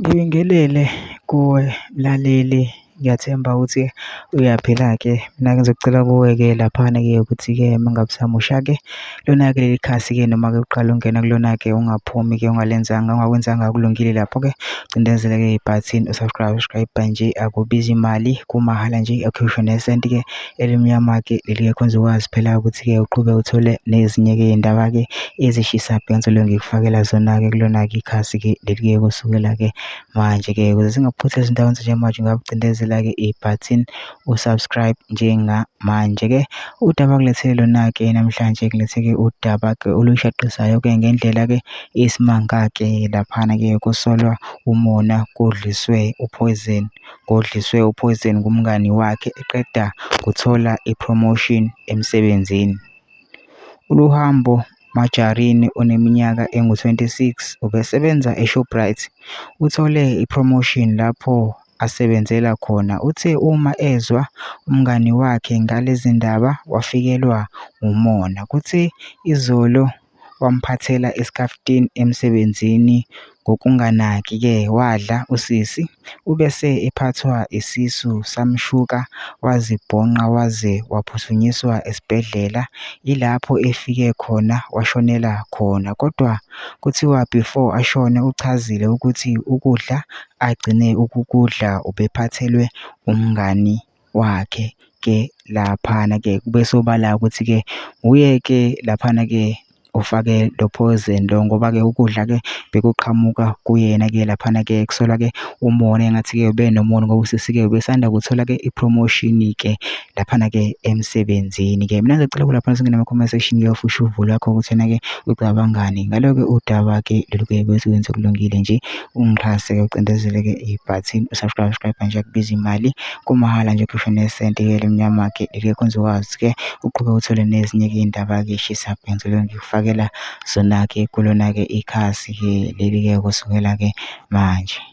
Ngibingelele kuwe mlaleli, ngiyathemba ukuthi uyaphila-ke. Mina-ke ngizocela kuwe-ke laphana-ke ukuthi-ke uma ngabe usamusha-ke lona-ke leli khasi-ke noma-ke uqala ukungena kulona-ke ungaphumi-ke ungalenzanga ungakwenzanga okulungile lapho-ke, ucindezele-ke ibhathini u-subscribe, subscribe nje akubizi imali kumahhala nje akukhishwa nesenti-ke elimnyama-ke leli-ke khona uzokwazi phela ukuthi-ke uqhubeke uthole nezinye-ke iy'ndaba-ke ezishisa bhe engizoloku ngikufakela zona-ke kulona-ke ikhasi-ke leli-ke kusukela-ke manje-ke ukuze singaphuthi ezindaweni njengamanje ungakucindezela-ke ibhathini u-subscribe njengamanje-ke. Udaba ngilethele lona-ke namhlanje ngilethe-ke udaba-ke olushaqisayo-ke ngendlela-ke isimanga-ke laphana-ke kusolwa umona kudliswe u-poison, ngodliswe u-poison ngumngani wakhe eqeda kuthola i-promotion emsebenzini. ULuhambo Majarini oneminyaka engu-26 ubesebenza eShoprite. Uthole i-promotion lapho asebenzela khona. Uthe uma ezwa umngani wakhe ngalezi zindaba wafikelwa wumona. Kuthe izolo wamphathela isikhafuthini emsebenzini ngokunganaki-ke wadla usisi. Ubese ephathwa isisu samshuka wazibhonqa waze waphuthunyiswa esibhedlela, yilapho efike khona washonela khona. Kodwa kuthiwa before ashone uchazile ukuthi ukudla agcine ukukudla ubephathelwe umngani wakhe-ke laphana-ke. Kube sobala ukuthi-ke uye-ke laphana-ke ufake lo poison lo ngoba-ke ukudla-ke bekuqhamuka kuyena-ke laphana-ke kusolwa-ke umona engathi-ke ubenomona ngoba usisi-ke ubesanda kuthola-ke i-promotion-ke laphana-ke emsebenzini-ke. Mina ngizocela kulapha singene ama-comment section-ke ufushe uvo lwakho ukuthi wena-ke ucabangani ngalo-ke udaba-ke lolu-ke bese wenza okulungile nje ungixhase-ke ucindezele-ke ibhathini u-subscribe subscribe nje akubiza imali kumahhala nje khishwa nesenti-ke elimnyama-ke leli khona uzokwazi-ke uqhubeke uthole nezinye-ke iy'ndaba-ke ey'shisa bhe ngizoloku ngikufakela zona-ke kulona-ke ikhasi-ke leli-ke kusukela-ke manje.